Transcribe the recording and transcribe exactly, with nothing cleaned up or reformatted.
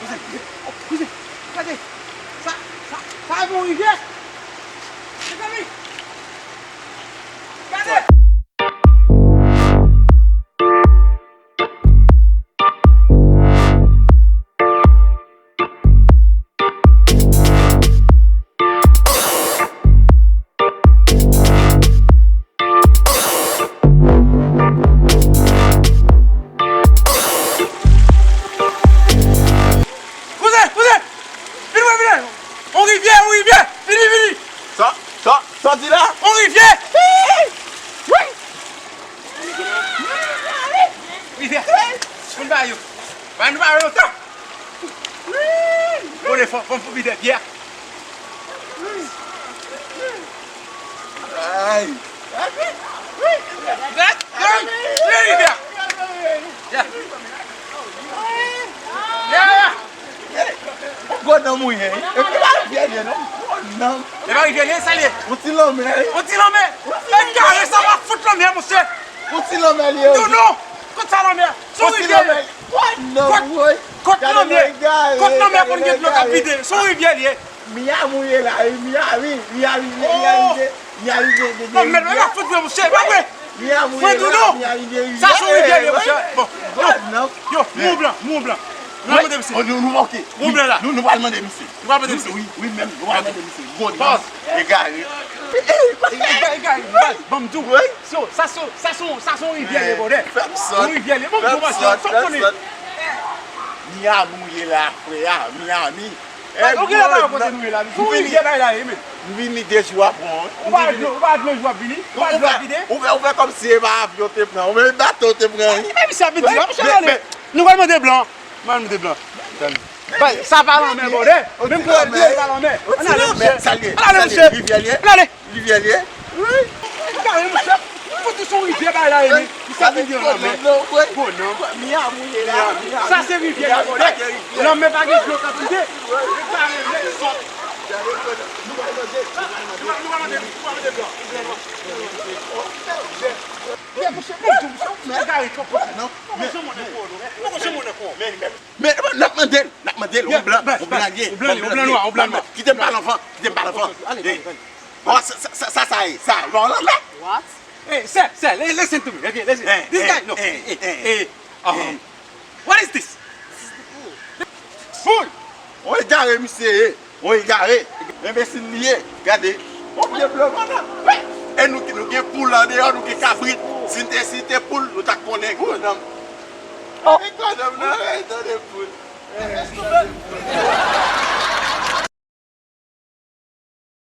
Kouzen, kouzen, kouzen, gade. Sa, sa, sa e yon rivyè. Mezanmi, gade. Kouzen, kouzen! Vini wè, vini wè! On rivyè, on rivyè! Vini, vini! Sa, sa, sa w di la? On rivyè! Wi! Rivyè! Moun pa yo! Pa nou pa yo lontan! Bon, lè fò, fò m fè vide byè. Ay. Gad, gad, gad, gad. Ya. Ya, ya. Gwo nanm ou ye, wi. Epi pa rivyè li ye, non. Gwo nanm. E pa rivyè li ye, sa li ye. Yon ti lanmè, wi. Yon ti lanmè. E kare sa va fout lanmè, monchè. Yon ti lanmè li ye, wi. Non, non. Kot sa lanmè? Se yon rivyè. Kot, kot lanmè, kot lanmè konn gen dlo k ap vide. Se yon rivyè li ye. Miami ye la, wi, Miami, Miami, Miami, Miami, Miami. Bon, men, men, fout vre, monchè, pa vre. Miami ye la, Miami, Miami. Sa se yon rivyè li ye, monchè. Bon, yo, yo, moun blan, moun blan. Nou al mande misye. Nou, nou, nou, ok. Moun blan la. Nou, nou pral mande misye. Nou pral mande misye. Wi, wi, menm, nou pral mande misye. Bon, egare. Egare, egare, ban m di w. So, sa se, sa se, sa se yon rivyè li ye, brother. Fè m sòt. Yon rivyè li ye. Bon, bon, sa, sa konnen. Miami ye la, frè, Miami. Ou gen la kote nou ye la. Se yon rivyè bay la ye, men. M vini de jou apre w, wi. Ou pa dlo, ou pa dlo jou ap vini. Ou pa dlo ap vide. Ou fè, ou fè kòmsi e pa avyon te pran. Ou menm bato te pran, wi. Menm sa vin di la, monchè, ale. Nou pral mande blan. Mande blan. Bay, sa pa lanmè, brother. Menm pou wè l pa lanmè. Ann ale, monchè. Ann ale, monchè. Ann ale. Rivyè li ye. Wi. Gade, monchè. Fout se yon rivyè bay la ye, men. Sa vin di yon lanmè. Gwo nanm. Sa se rivyè li, brother. Lanmè pa gen dlo k ap vide. Gade, men sòt. Nou pral mande, nou pral mande, nou pral mande blan. Monchè, monchè, monchè, monchè, gade, konprann. Non, men, men, men, men, n ap mande l, n ap mande l, yon blan, yon blan li ye, yon blan nwa, yon blan nwa. Kite m pale anvan, kite m pale anvan. Bon, sa, sa, sa, sa ye, sa, bon, non, non. What? Hey, sir, sir, li-, listen to me, okay, listen. This guy, no, hey, hey, hey, um, what is this? Fool! On egare misye ye. On egare. Enbesil li ye. Gade. On vye blan, manda. E nou, nou gen poul andeyò, nou gen kabrit. Si n te, si n te poul, nou ta konnen gwo nanm. Oh. Gwo nanm nan, ey, tande poul.